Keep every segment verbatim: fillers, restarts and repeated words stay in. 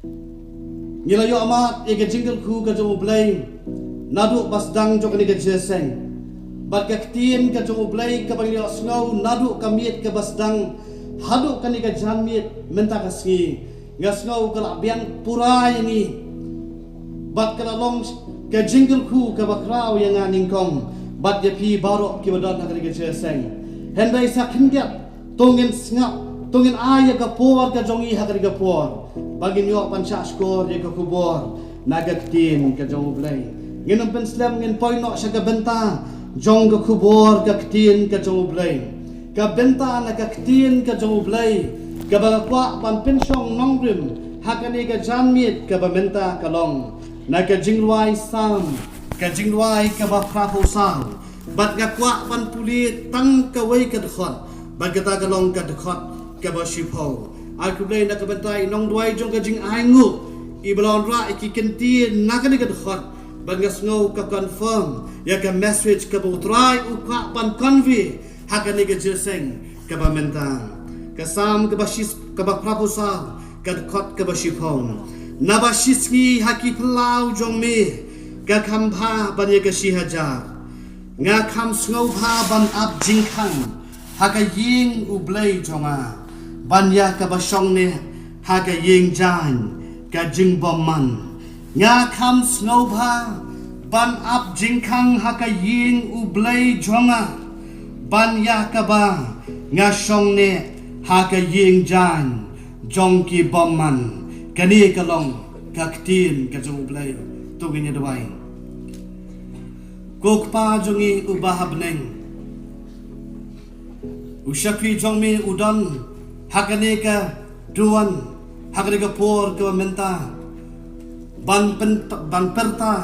Ngi la ïoh mad ïa ka jingkyrkhu ka jong U Blei naduh ba sdang jong kane ka jingïaseng. Bad ka ktien ka jong U Blei kaba ngi la ïohsngew naduh ka miet kaba sdang haduh kane ka janmiet mynta ka sngi, nga sngew ka la biang pura ïa ngi. Bad ka la long ka jingkyrkhu kaba khraw ïa nga nyngkong bad ïa phi baroh kiba don ha kane ka jingïaseng. Hynrei sa khyndiat, to ngin sngap, to ngin ai ïa ka por ka jong ngi ha kane ka por ba ngin ïoh ban shah shkor ïa ka khubor na ka ktien ka jong U Blei. Ngin ym pynslem, ngin poi noh sha ka bynta jong ka khubor ka ktien ka jong U Blei. Ka bynta na ka ktien ka jong U Blei kaba nga kwah ban pynshong nongrim ha kane ka janmiet kaba mynta ka long na ka jingrwai Salm, ka jingrwai kaba phraphew saw. Bad nga kwah ban pule tang kawei ka dkhot, bad kata ka long ka dkhot kaba shiphew. Ai khublei na ka bynta i nongduwai jong ka jingainguh iba la wanrah ïa ki kyntien na kane ka dkhot, bad nga sngew ka confirm ïa ka message kaba U Trai u kwah ban convey ha kane ka jingïaseng kaba mynta. Ka Salm kaba shi, kaba phraphew saw, ka dkhot kaba shiphew. Naba shisngi ha ki phyllaw jong me ka kham bha ban ïa ka shi hajar. Nga kham sngewbha ban ap jingkhang ha ka ïing U Blei jong nga, ban ïa kaba shong neh ha ka ïing jaiñ ka jingbymman. Nga kham sngewbha ban ap jingkhang ha ka ïing U Blei jong nga, ban ïa kaba nga shong neh ha ka ïing jaiñ jong ki bymman. Kane ka long ka ktien ka jong U Blei. To ngin ïa duwai. Ko Kpa jong ngi uba ha bneng, u shakri jong me u don ha kane ka duwan, ha kane ka por kaba mynta, ban pyn, ban pyrta,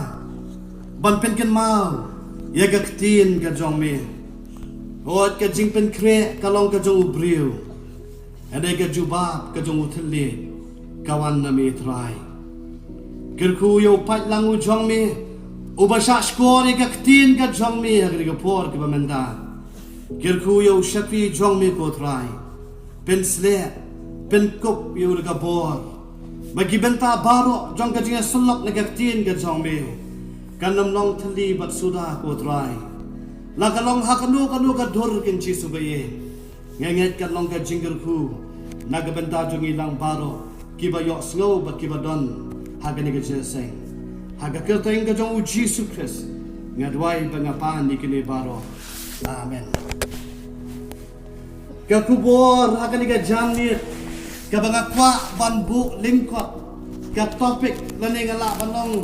ban pynkynmaw ïa ka ktien ka jong me. Hooid, ka jingpynkhreh ka long ka jong u briew, hynrei ka jubab ka jong u thylliej ka wan na me Trai. Kyrkhu ïa u paidlang u jong me uba shah shkor ïa ka ktien ka jong me ha kane ka por kaba mynta. Kyrkhu ïa u shakri jong me ko Trai. Pynsleh, pynkup ïa u da ka bor, ba ki bynta baroh jong ka jingïasyllok na ka ktien ka jong me kan ym long thylli bad suda ko Trai. La ka long ha kano kano ka dur, Kynshi Suba ïeit, nga ngeit kan long ka jingkyrkhu na ka bynta jong ngi lang baroh kiba ïohsngew bad kiba don ha kane ka jingïaseng. Ha ka kyrteng ka jong U Jisu Khrist nga duwai bad nga pan ïa kine baroh. Amen. Ka khubor ha kane ka janmiet kaba nga kwah ban buh lyngkot, ka topic lane nga lah ban ong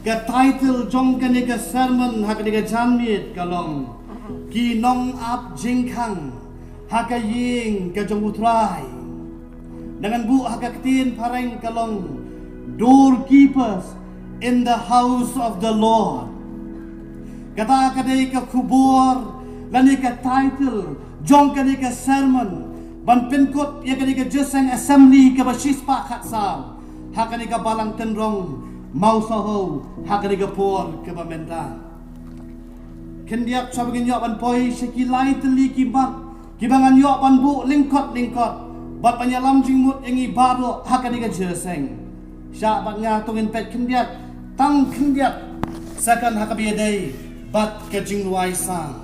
ka title jong kane ka sermon ha kane ka janmiet ka long, Ki Nongap Jingkhang ha ka Ïing ka jong U Trai. Ngan buh ha ka ktien phareng ka long, Doorkeepers in the House of the Lord. Kata ka dei ka khubor lane ka title jong kane ka sermon ban pynkut ïa kane ka jingïaseng assembly kaba shispah khatsaw ha kane ka balang tynrong Mawsaho ha kane ka por kaba mynta. Khyndiat, shwa ba ngin ïoh ban poi sha ki lai tylli ki mat kiba ngan ïoh ban buh lyngkot lyngkot bad ban ïalam jingmut ïa ngi baroh ha kane ka jingïaseng. Shah bad nga, to ngin peit khyndiat, tang khyndiat second ha kaba ïadei bad ka jingrwai Salm.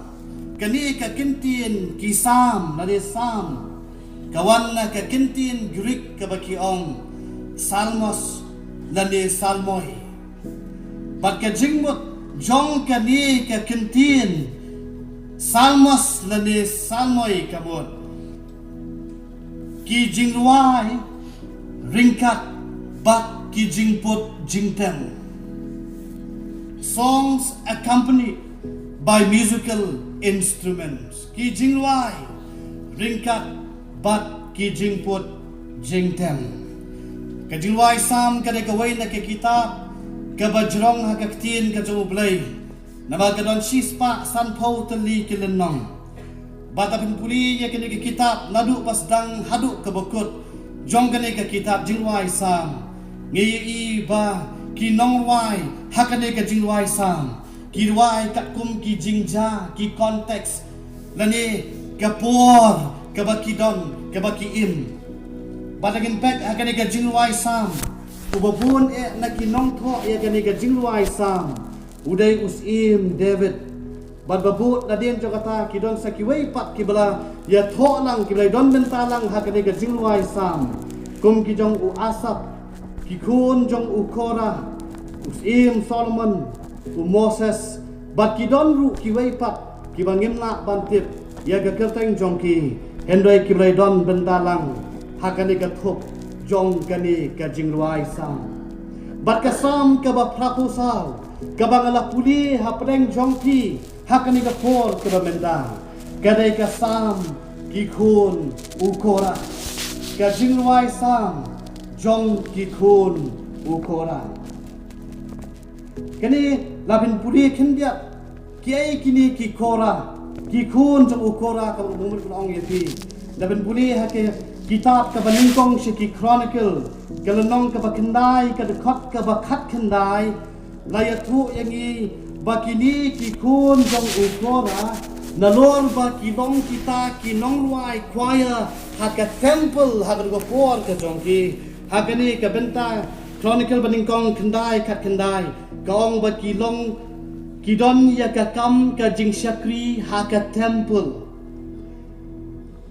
Kane ka kyntien ki Salm lane Salm ka wan na ka kyntien Greek kaba ki ong Salmos lane Salmoi. Bad ka jingmut jong kane ka kyntien Salmos lane Salmoi ka mut, ki jingrwai ryngkat bad ki jingput jingtem. Songs accompanied by musical instruments. Ki jingrwai ryngkat bad ki jingput jingtem. Ka jingrwai Salm ka dei kawei na ki kitab kaba jrong ha ka ktien ka jong U Blei, namar ka don shispah sanphew tylli ki lynnong. Bad lada phin pule ïa kane ka kitab naduh ba sdang haduh kaba kut jong kane ka kitab jingrwai Salm, ngi ïohi ba ki nongrwai ha kane ka jingrwai Salm ki rwai katkum ki jingjia, ki context lane ka por kaba ki don, kaba ki im. Bad lada ngin peit ha kane ka jingrwai Salm, Uba bun eh na ki nongthoh ïa kane ka jingrwai Salm u dei u Syiem David. Bad ba bud nadien jong kata ki don sa kiwei pat kiba la ïathoh lang, kiba la don bynta lang ha kane ka jingrwai Salm, kum ki jong u Asaph, ki khun jong u Korah, u Syiem Solomon, u Moses, bad ki don ruh kiwei pat kiba ngim lah ban tip ïa ka kyrteng jong ki, hynrei kiba la don bynta lang ha kane ka thup jong kane ka jingrwai Salm. Bad ka Salm kaba phra phew saw kaba nga la pule hapdeng jong phi ha kane ka por kaba mynta, ka dei ka Salm ki khun u Korah. Ka jingrwai Salm jong ki khun u Korah. Kane la phin pule khyndiat, kiei kine ki Korah, ki khun jong u Korah kaba u Muhammad ka ong ïa phi. La phin pule ha ka kitab kaba nyngkong sha ki Chronicle, ka lynnong kaba khyndai, ka dkhot kaba khatkhyndai, la ïathuh ïa ngi ba kine ki khun jong u Korah, nalor ba ki long kita ki nongrwai choir ha ka temple ha ka dei ka por ka jong ki. Ha kane ka bynta Chronicle ba nyngkong khyndai khatkhyndai, ka ong ba ki long, ki don ïa ka kam ka jingshakri ha ka temple.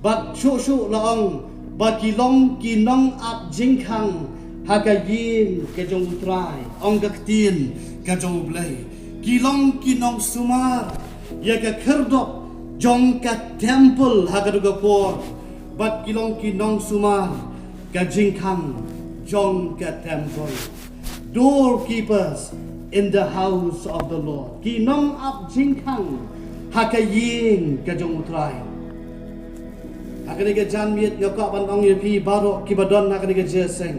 Bad shuh shuh la ong ba ki long ki nongap jingkhang ha ka ïing ka jong u Trai, ong ka ktien ka jong u Blei. Ki long ki nongsumar ïa ka khyrdop jong ka temple ha ka dei ka por. Bad ki long ki nongsumar ka jingkhang jong ka temple. Doorkeepers in the house of the Lord. Ki nongap jingkhang ha ka ïing ka jong u Trai. Ha kane ka janmiet nga kwah ban ong ïa phi baroh kiba don ha kane ka jingïaseng.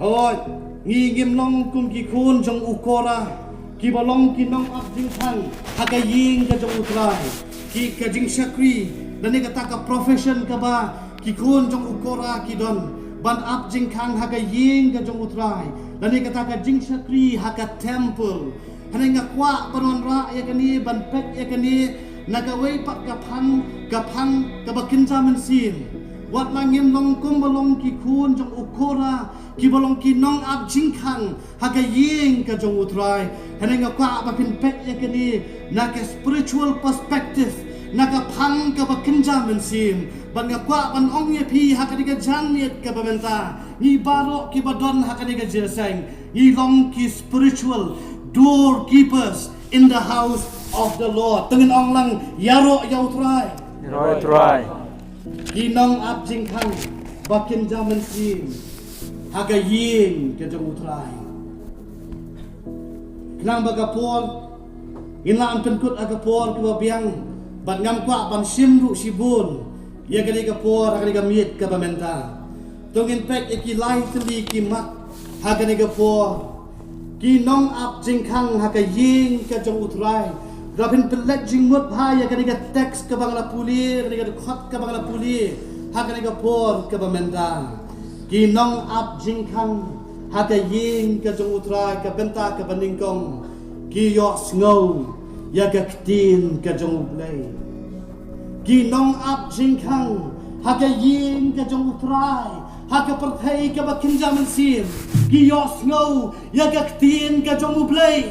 Hooid, ngi ngim long kum ki khun jong u Korah, kiba long ki nongap jingkhang ha ka ïing ka jong u Trai. Ki ka jingshakri, lane kata ka profession kaba ki khun jong u Korah ki don, ban ap jingkhang ha ka ïing ka jong u Trai, lane kata ka jingshakri ha ka temple. Hynrei nga kwah ban wanrah ïa kane, ban peit ïa kane na kawei pat ka phang, ka phang kaba kynja mynsiem. Wat la ngim long kumba long ki khun jong u Korah, kiba long ki nongap jingkhang ha ka ïing ka jong u Trai, hynrei nga kwah ba phin peit ïa kane na ka spiritual perspective, na ka phang kaba kynja mynsiem. Bad nga kwah ban ong ïa phi ha kane ka janmiet kaba mynta, ngi baroh kiba don ha kane ka jingïaseng, ngi long ki spiritual doorkeepers in the house of the Lord. To ngin ong lang, ïaroh ïa u Trai. Ïaroh ïa u Trai. Ki nongap jingkhang ba kynja mynsiem ha ka ïing ka jong u Trai. Khnang ba ka por, ngin lah ban pynkut ha ka por kaba biang, bad ngam kwah ban shim ruh shibun ïa kane ka por ha kane ka miet kaba mynta. To ngin peit ïa ki lai tylli ki mat ha kane ka por. Ki nongap jingkhang ha ka ïing ka jong u Trai. Haba phin pynleit jingmut bha ïa kane ka text kaba nga la pule, kane ka dkhot kaba nga la pule ha kane ka por kaba mynta. Ki nongap jingkhang ha ka ïing ka jong u Trai, ka bynta kaba nyngkong, ki ïohsngew ïa ka ktien ka jong u Blei. Ki nongap jingkhang ha ka ïing ka jong u Trai, ha ka pyrthei kaba kynja mynsiem, ki ïohsngew ïa ka ktien ka jong u Blei.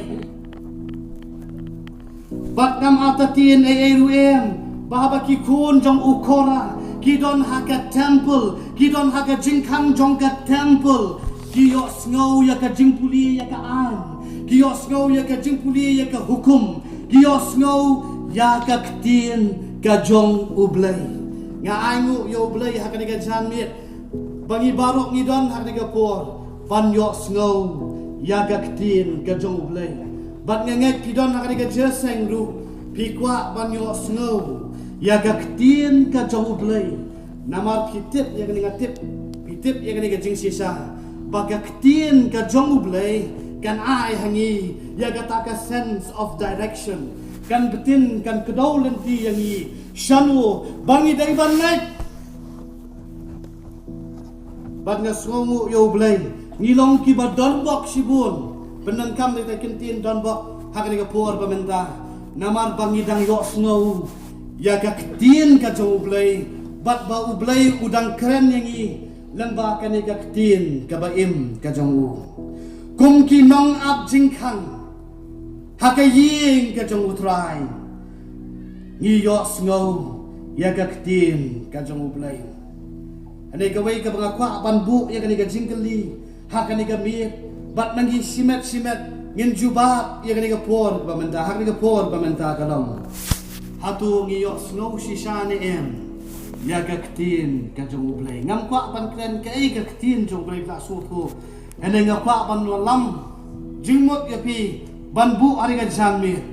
Bad ngam artatien ei ei ruh em, ba haba ki khun jong u Korah ki don ha ka temple, ki don ha ka jingkhang jong ka temple, ki ïohsngew ïa ka jingpule ïa ka aiñ, ki ïohsngew ïa ka jingpule ïa ka hukum, ki ïohsngew ïa ka ktien ka jong u Blei. Nga ainguh ïa u Blei ha kane ka janmiet ba ngi baroh ngi don ha kane ka por ban ïohsngew ïa ka ktien ka jong u Blei. Bad nga ngeit phi don ha kane ka jingïaseng ruh phi kwah ban ïohsngew ïa ka ktien ka jong u Blei. Namar phi tip ïa kane, nga tip phi tip ïa kane ka jingshisha, ba ka ktien ka jong u Blei kan ai ha ngi ïa kata ka sense of direction. Kan btin, kan kdew lynti ïa ngi shano ba ngi dei ban leit. Bad nga sngewnguh ïa u Blei, ngi long kiba donbok shibun. Pyndonkam ïa ka ktien donbok ha kane ka por ba mynta, namar ba ngi dang ïohsngew ïa ka ktien ka jong u Blei, bad ba u Blei u dang kren ïa ngi Lyngba kane ka ktien kaba im ka jong u, kum ki nongap jingkhang ha ka ïing ka jong U Trai, ngi ïohsngew ïa ka ktien ka jong U Blei. Kane kawei kaba nga kwah ban buh ïa kane ka jingkylli ha kane ka miet, bad ma ngi shimet shimet ngin jubab ïa kane ka por ba mynta, ha kane ka por ba mynta ka long: Hato ngi ïohsngew shisha ne em ïa ka ktien ka jong U Blei? Ngam kwah ban kren kaei ka ktien jong U Blei, phi la sngewthuh. Hynrei nga kwah ban wallam jingmut ïa phi ban buh ha kane ka janmiet: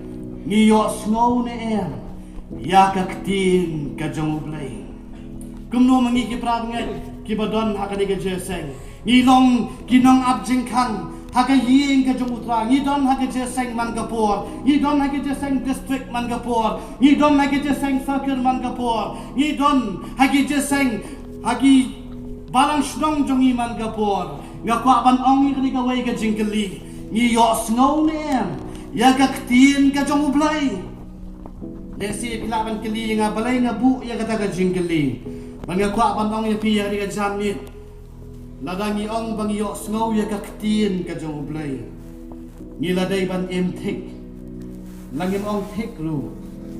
Ngi ïohsngew ne em ïa ka ktien ka jong U Blei? Kumno ma ngi ki para bangeit kiba don ha kane ka jingïaseng? Ngi long ki nongap jingkhang ha ka ïing ka jong U Trai. Ngi don ha ka jingïaseng man ka por, ngi don ha ka jingïaseng district man ka por, ngi don ha ka jingïaseng circle man ka por, ngi don ha ka jingïaseng ha ki balang shnong jong ngi man ka por. Nga kwah ban ong ïa kane kawei ka jingkylli: Ngi ïohsngew ne em ïa ka ktien ka jong U Blei? Lehse phi lah ban kylli ïa nga balei nga buh ïa kata ka jingkylli. Bad nga kwah ban ong ïa phi ha kane ka janmiet, lada ngi ong ba ngi ïohsngew ïa ka ktien ka jong U Blei, ngi la dei ban im thik. La ngim ong thik ruh,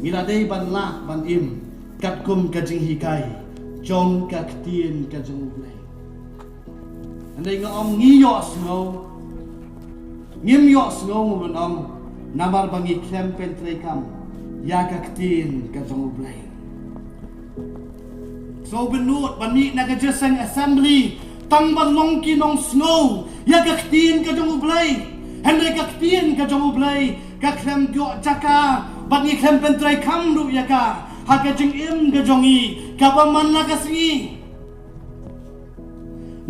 ngi la dei ban lah ban im katkum ka jinghikai jong ka ktien ka jong U Blei. Hynrei nga ong ngi ïohsngew, ngim ïohsngew, nga ong, namar ba ngi khlem pyntreikam ïa ka ktien ka jong U Blei. Sngewbha nud ban mih na ka jingïaseng assembly tang ban long ki nongsngew ïa ka ktien ka jong U Blei. Hynrei ka ktien ka jong U Blei ka khlem ïoh jaka bad ngi khlem pyntreikam ruh ïa ka ha ka jingim ka jong ngi kaba man la ka sngi.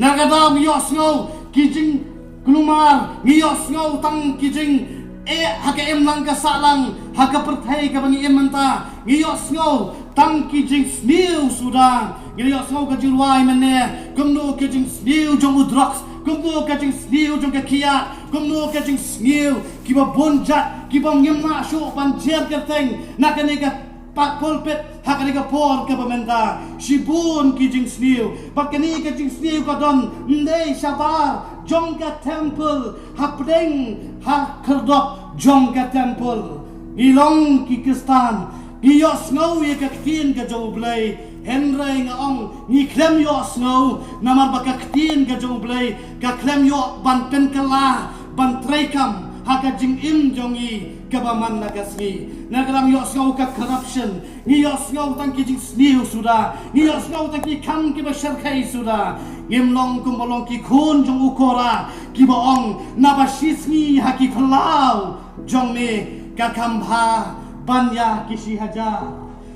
Na ka daw ngi ïohsngew ki jingkulmar, ngi ïohsngew tang ki jingeh ha ka imlang ka sahlang ha ka pyrthei kaba ngi im mynta. Ngi ïohsngew tang ki jingsniew suda. Ngi ïohsngew ka jingrwai mynne, kumno ka jingsniew jong u drugs, kumno ka jingsniew jong ka kiad, kumno ka jingsniew kiba bun jait kiba ngim lah shuh ban jer kyrteng na kane ka pulpit ha kane ka por kaba mynta. Shibun ki jingsniew, bad kane ka jingsniew ka don ym dei shabar jong ka temple, hapdeng ha khyrdop jong ka temple. Ngi long ki Khristan, ngi ïohsngew ïa ka ktien ka jong U Blei, hynrei nga ong ngi khlem ïohsngew namar ba ka ktien ka jong U Blei ka khlem ïoh ban pynkylla, ban treikam ha ka jingim jong ngi kaba man la ka sngi. Na ka daw ngi ïohsngew ka corruption, ngi ïohsngew tang ki jingsniew suda, ngi ïohsngew tang ki kam kiba shyrkhei suda. Ngim long kumba long ki khun jong u Korah kiba ong, naba shi sngi ha ki phyllaw jong me ka kham bha ban ïa ki shi hajar.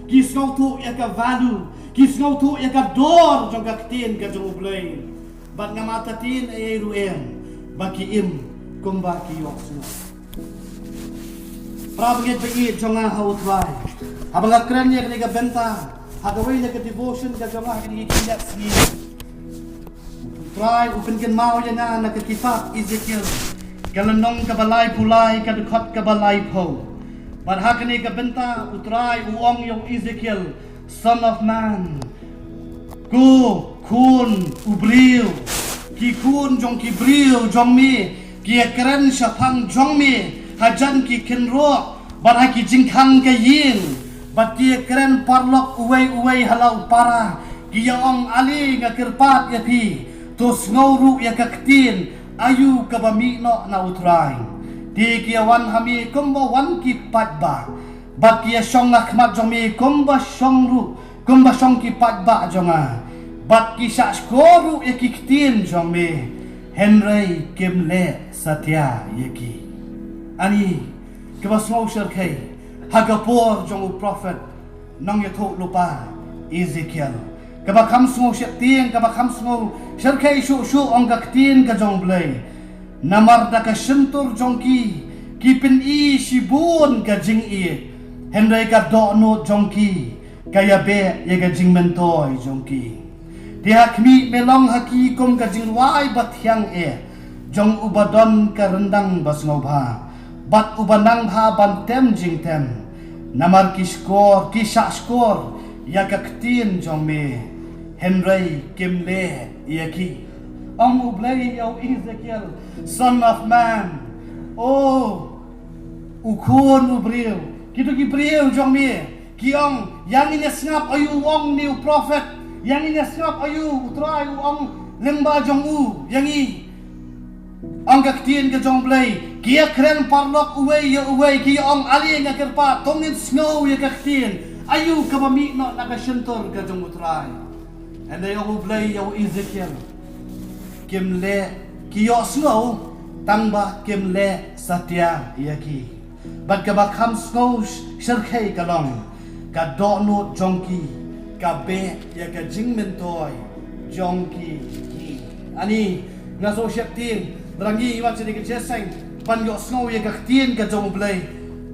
Ki sngewthuh ïa ka value, ki sngewthuh ïa ka dor jong ka ktien ka jong U Blei. Bad ngam artatien ei ei ruh em ba ki im kumba ki ïohsngew. Para bangeit ba ïeit jong nga ha U Trai, haba nga kren ïa kane ka bynta ha kawei na ka devotion ka jong nga ha kine ki khyndiat sngi, U Trai u pynkynmaw ïa nga na ka kitab Ezekiel, ka lynnong kaba laiphew lai, ka dkhot kaba laiphew. Bad ha kane ka bynta U Trai u ong ïa u Ezekiel, Son of man, ko khun u briew, ki khun jong ki briew jong me ki ïakren shaphang jong me hajan ki kynroh bad ha ki jingkhang ka ïing, bad ki ïakren paralok uwei uwei ha la u para, ki ïa ong, ale nga kyrpad ïa phi, to sngew ruh ïa ka ktien aïu kaba mih noh na U Trai. Te ki ïa wan ha me kumba wan ki paidbah, bad ki ïa shong ha khmat jong me kumba shong ruh, kumba shong ki paidbah jong nga, bad ki shahshkor ruh ïa ki ktien jong me, hynrei kim leh satia ïa ki. Ani kaba sngew shyrkhei ha ka por jong u prophet nongïathuhlypa Ezekiel, kaba kham sngew sheptieng, kaba kham sngew shyrkhei shuh shuh, ong ka ktien ka jong U Blei. Namar da ka shyntur jong ki, ki pyni shibun ka jingïeit, hynrei ka dohnud jong ki ka ïa beh ïa ka jingmyntoi jong ki. Te ha khmih, me long ha ki kum ka jingrwai bathiang eh jong uba don ka ryndang ba sngewbha, bad uba nang bha ban tem jingtem. Namar ki shkor, ki shahshkor ïa ka ktien jong me, hynrei kim leh ïa ki. Ong U Blei ïa u Ezekiel, "Son of man, o u khun u briew, kito ki briew jong me ki ong, 'Ïa ngin ïa sngap aïu u ong une u prophet, ïa ngin ïa sngap aïu u Trai u ong lyngba jong u ïa ngi.'" Ong ka ktien ka jong U Blei, ki ïa kren paralok uwei ïa uwei, ki ong, "Ale nga kyrpad, to ngin sngew ïa ka ktien, aïu kaba mih noh na ka shyntur ka jong U Trai." Hynrei ong U Blei ïa u Ezekiel, "Kim leh, ki ïohsngew, tang ba kim leh satia ïa ki. Bad kaba kham sngew sh- shyrkhei ka long ka dohnud jong ki, ka beh ïa ka jingmyntoi jong ki." Ani, nga sngewsih te, lada ngi wan sha kane ka jingïaseng ban ïohsngew ïa ka ktien ka jong U Blei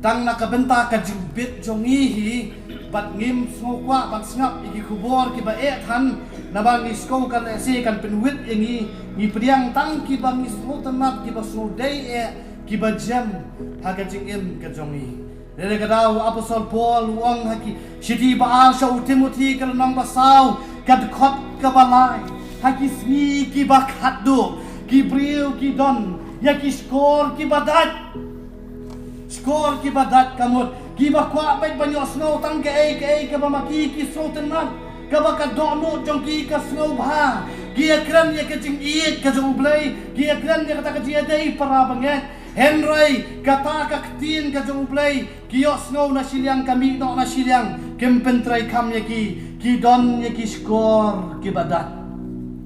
tang na ka bynta ka jingbit jong ngi hi, bad ngim sngewkwah ban sngap ïa ki khubor kiba eh than, naba ngi sngew kan lehse kan pynwit ïa ngi, ngi pdiang tang kiba ngi sngewtynnat, kiba sngewdei eh, kiba jem ha ka jingim ka jong ngi. Lada ka daw u Apostol Paul u ong ha ki shithi ba ar sha u Timothi ka lynnong ba saw, ka dkhot kaba lai, ha ki sngi kiba khatduh, ki briew ki don ïa ki shkor kiba dait. Shkor kiba dait ka mut, kiba kwah beit ban ïohsngew tang kaei kaei kaba ma ki ki sngewtynnat, kaba ka dohnud jong ki ka sngewbha. Ki ïa kren ïa ka jingïeit ka jong U Blei, ki ïa kren ïa kata ka jingïadei para bangeit. Hynrei kata ka ktien ka jong U Blei, ki ïohsngew na shiliang, ka mih noh na shiliang, kim pyntreikam ïa ki, ki don ïa ki shkor kiba dait.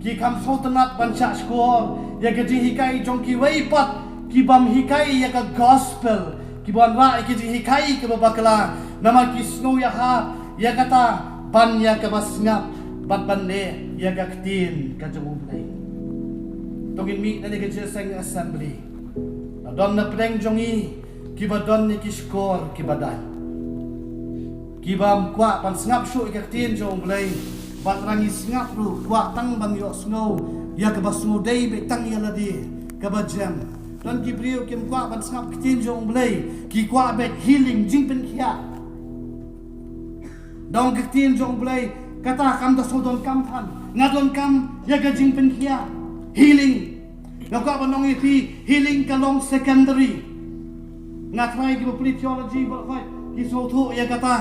Ki kham sngewtynnat ban shah shkor ïa ka jinghikai jong kiwei pat ki bym hikai ïa ka gospel, ki bym wanrah ïa ka jinghikai kaba bakla, namar ki sngew ïahap ïa kata ban ïa kaba sngap bad ban leh ïa ka ktien ka jong U Blei. To ngin mih na kane ka jingïaseng assembly, la don na pdeng jong ngi kiba don ïa ki shkor kiba dait, ki bym kwah ban sngap shuh ïa ka ktien jong U Blei, bad lada ngi sngap ruh kwah tang ban ïohsngew ïa kaba sngewdei beit tang ïa lade, kaba jem. Don ki briew kim kwah ban sngap ktien jong U Blei, ki kwah beit healing, jingpynkhiah. Dang ka ktien jong U Blei, kata kam da sngewdonkam than. Nga donkam ïa ka jingpynkhiah, healing. Nga kwah ban ong ïa phi, healing ka long secondary. Nga tharai kiba pule theology ba hoi, ki sngewthuh ïa kata.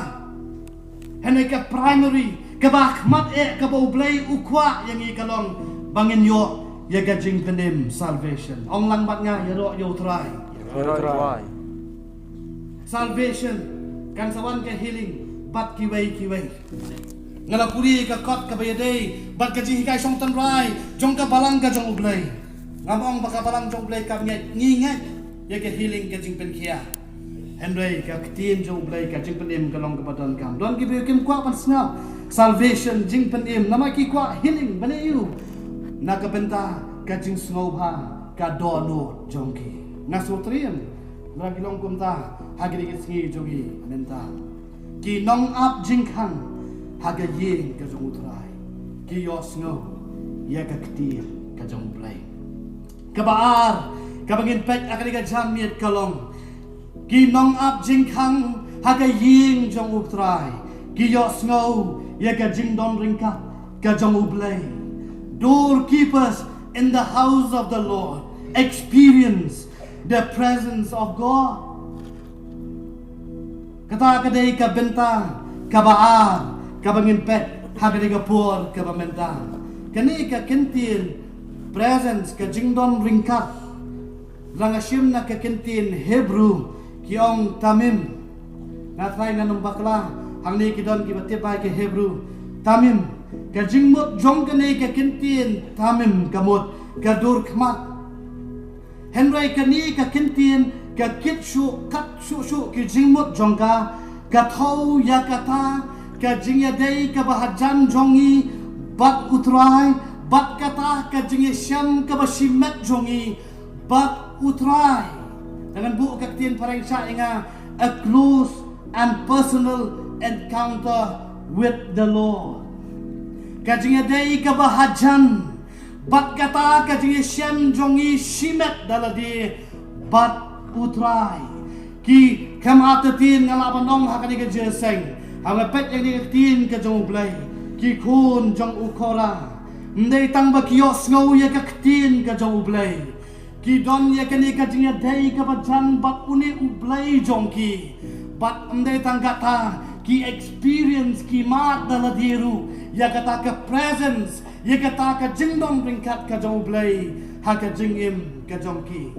Hynrei ka primary, kaba khmat eh, kaba U Blei u kwah ïa ngi ka long ba ngin ïoh ïa ka jingpynim, salvation. Ong lang bad nga, ïaroh ïa U Trai. Ïaroh ïa U Trai. Salvation, kan sa wan ka healing bad kiwei kiwei. Nga la pule ka kot kaba ïadei bad ka jinghikai shong tynrai jong ka balang ka jong U Blei. Ngam ong ba ka balang jong U Blei kam ngeit, ngi ngeit ïa ka healing, ka jingpynkhiah. Hynrei ka ktien jong U Blei, ka jingpynim, ka long kaba donkam. Don ki briew kim kwah ban sngap salvation, jingpynim, namar ki kwah healing, balei? Na ka bynta ka jingsngewbha, ka dohnud jong ki. Nga sngewtriem lada ki long kumta ha kine ki sngi jong ngi mynta. Ki nongap jingkhang ha ka ïing ka jong U Trai, ki ïohsngew ïa ka ktien ka jong U Blei. Kaba ar, kaba ngin peit ha kane ka janmiet ka long, ki nongap jingkhang ha ka ïing jong U Trai, ki ïohsngew ïa ka jingdon ryngkat ka jong U Blei. Doorkeepers in the house of the Lord experience the presence of God. Kata ka dei ka bynta kaba ar kaba ngin peit ha kane ka por kaba mynta. Kane ka kyntien presence, ka jingdon ryngkat, lada nga shim na ka kyntien Hebrew, ki ong tamim. Nga tharai ngan ym bakla, hangne ki don kiba tip bha ïa ka Hebrew. Tamim, ka jingmut jong kane ka kyntien tamim ka mut ka dur khmat. Hynrei kane ka kyntien ka kit shuh, kat shuh shuh ki jingmut jong ka, ka thew ïa kata ka jingïadei kaba hajan jong ngi bad U Trai, bad kata ka jingïashem kaba shimet jong ngi bad U Trai. Lada ngan buh ka ktien phareng shah ïa nga, a close and personal encounter with the Lord. Ka jingïadei kaba hajan bad kata ka jingïashem jong ngi shimet da lade bad U Trai. Ki kham artatien nga lah ban ong ha kane ka jingïaseng, haba nga peit ïa kane ka ktien ka jong U Blei, ki khun jong u Korah, Ym dei tang ba ki ïohsngew ïa ka ktien ka jong U Blei, ki don ïa kane ka jingïadei kaba jan bad une U Blei jong ki. Bad ym dei tang kata, ki experience, ki mad da lade ruh ïa kata ka presence, ïa kata ka jingdon ryngkat ka jong U Blei ha ka jingim ka jong ki.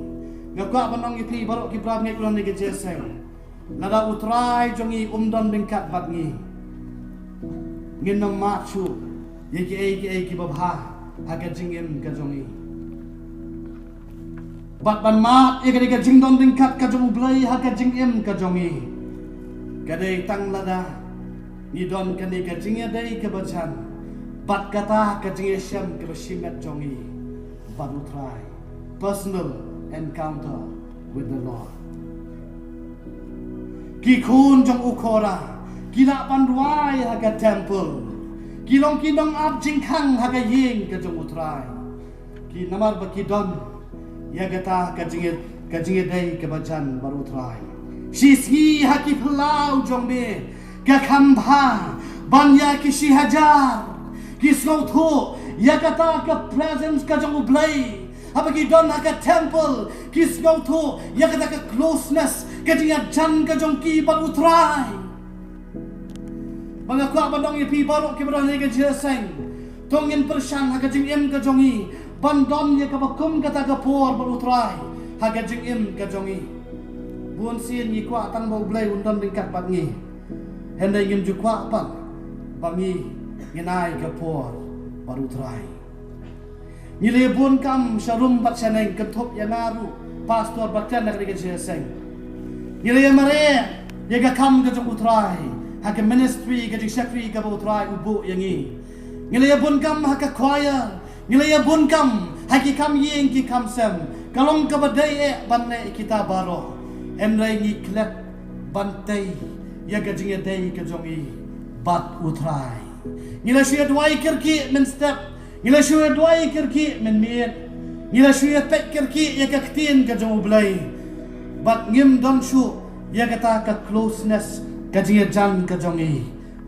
Nga kwah ban ong ïa phi baroh ki para bangeit ruh ha kane ka jingïaseng, lada U Trai jong ngi um don ryngkat bad ngi, ngin ym mad shuh ïa kiei kiei kiba bha ha ka jingim ka jong ngi. Bad ban mad ïa kane ka jingdon ryngkat ka jong U Blei ha ka jingim ka jong ngi, ka dei tang lada ngi don kane ka jingïadei kaba jan bad kata ka jingïashem kaba shimet jong ngi bad U Trai. Personal encounter with the Lord. Ki khun jong u Korah ki lah ban rwai ha ka temple. Ki long ki nongap jingkhang ha ka ïing ka jong U Trai. Ki namar ba ki don ïa kata ka jingïa, ka jingïadei kaba jan bad U Trai. Shisngi ha ki phyllaw jong me, ka kham bha ban ïa ki shi hajar ki sngewthuh ïa kata ka presence ka jong U Blei. Haba ki don ha ka temple, ki sngewthuh ïa kata ka closeness, ka jingïajan ka jong ki bad U Trai. Ba nga kwah ban ong ïa phi baroh kiba don ha kane ka jingïaseng, to ngin pyrshang ha ka jingim ka jong ngi ban don ïa kaba kum kata ka por bad U Trai ha ka jingim ka jong ngi. Bun sien ngi kwah tang ba U Blei un don ryngkat bad ngi, hynrei ngim ju kwah pat ba ngi, ngin ai ka por bad U Trai. Ngi la ïa bun kam sha rum bad sha neng, kynthup ïa nga ruh, pastor ba kren ha kane ka jingïaseng. Ngi la ïa mareh ïa ka kam ka jong U Trai ha ka ministry, ka jingshakri kaba U Trai u buh ïa ngi. Ngi la ïa bun kam ha ka choir, ngi la ïa bun kam ha ki kam ïing ki kam sem. Ka long kaba dei eh ban leh kita baroh, hynrei ngi klet ban tei ïa ka jingïadei ka jong ngi bad U Trai. Ngi la shu ïa duwai kyrkieh mynstep, ngi la shu ïa duwai kyrkieh mynmiet, ngi la shu ïa peit kyrkieh ïa ka ktien ka jong U Blei, bad ngim don shuh ïa kata ka closeness, ka jingïajan ka jong ngi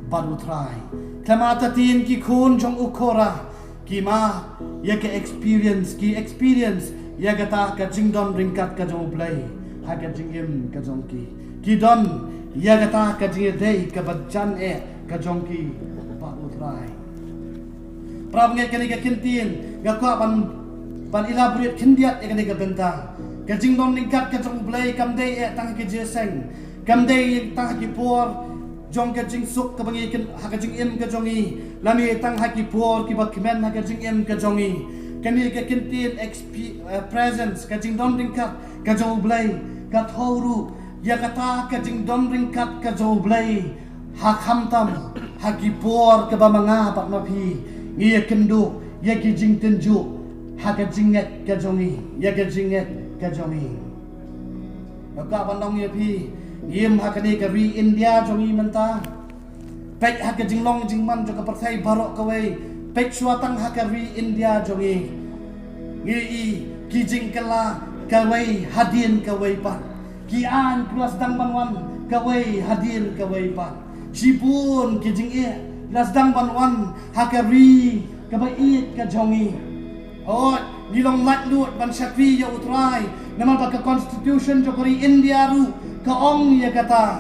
bad U Trai. Khlem artatien ki khun jong u Korah ki mad ïa ka experience, ki experience ïa kata ka jingdon ryngkat ka jong U Blei ha ka jingim ka jong ki. Ki don ïa kata ka jingïadei kaba jan eh ka jong ki bad U Trai. Para bangeit, kane ka ktien nga kwah ban, ban elaborate khyndiat ïa kane ka bynta. Ka jingdon ryngkat ka jong U Blei kam dei eh tang ha ka jingïaseng, kam dei tang ha ki por jong ka jingsuk kaba ngi ken ha ka jingim ka jong ngi, lane tang ha ki por kiba kmen ha ka jingim ka jong ngi. Kane ka ktien exp-, eh, presence, ka jingdon ryngkat ka jong U Blei, ka thew ruh ïa kata ka jingdon ryngkat ka jong U Blei ha khamtam ha ki por kaba ma nga bad ma phi ngi ïa kynduh ïa ki jingtynjuh ha ka jingngeit ka jong ngi, ïa ka jingngeit ka jong ngi. Nga kwah ban ong ïa phi, ngim ha kane ka ri India jong ngi mynta. Peit ha ka jinglong jingman jong ka pyrthei baroh kawei. Peit shuwa tang ha ka ri India jong ngi. Ngi i ki jingkylla kawei hadien kawei pat. Ki aiñ ki la sdang ban wan kawei hadien kawei pat. Shibun ki jingeh ki la sdang ban wan ha ka ri kaba ïeit ka jong ngi. Hooid, ngi long laitluid ban shakri ïa U Trai, namar ba ka constitution jong ka ri India ruh ka ong ïa kata,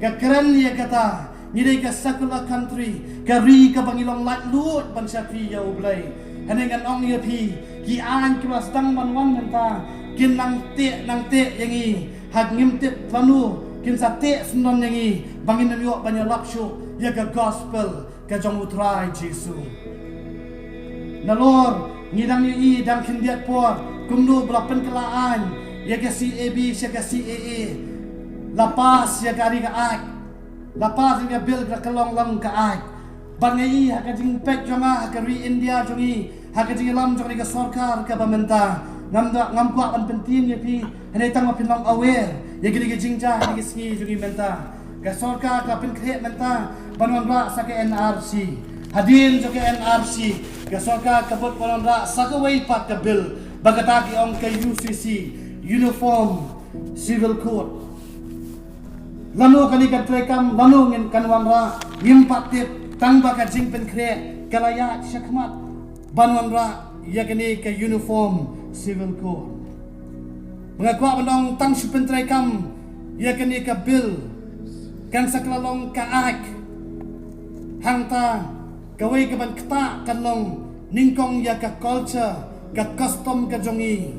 ka kren ïa kata. Ngi dei ka secular country, ka ri kaba ngi long laitluid ban shakri ïa U Blei. Hynrei ngan ong ïa phi, ki aiñ ki la sdang ban wan mynta kin nang teh, nang teh ïa ngi. Hynrei ngim tip lano kin sa teh syndon ïa ngi ba ngin ym ïoh ban ïalap shuh ïa ka gospel ka jong U Trai Jisu. Nalor ngi dang ïohi dang khyndiat por kumno ba la pynkylla aiñ ïa ka C A B sha ka C A A. La pass ïa ka ri ka aiñ, la pass ïa ka bill ka la kyllon lang ka aiñ. Bad nga i ha ka jingpeit jong nga ha ka ri India jong ngi, ha ka jingïalam jong ka sorkar kaba mynta, ngam da, ngam kwah ban pyntip ïa phi, hynrei tang ba phin long aware ïa kine ki jingjia ha kine ki sngi jong ngi mynta. Ka sorkar ka pynkhreh mynta ban wanrah sa ka N R C. Hadien jong ka N R C, ka sorkar ka bud ban wanrah sa kawei pat ka bill, ba kata ki ong ka U C C, Uniform Civil Code. Lano kane ka treikam, lano ngin kan wanrah, ngim pat tip, tang ba ka jingpynkhreh ka la ïaid shakhmat. ban wanrah ïa kane ka Uniform Civil Code. Ba nga kwah ban ong tang shu pyntreikam ïa kane ka bill kan sa kylla long ka act. Hangta kawei ka ban ktah kan long nyngkong ïa ka culture, ka custom ka jong ngi,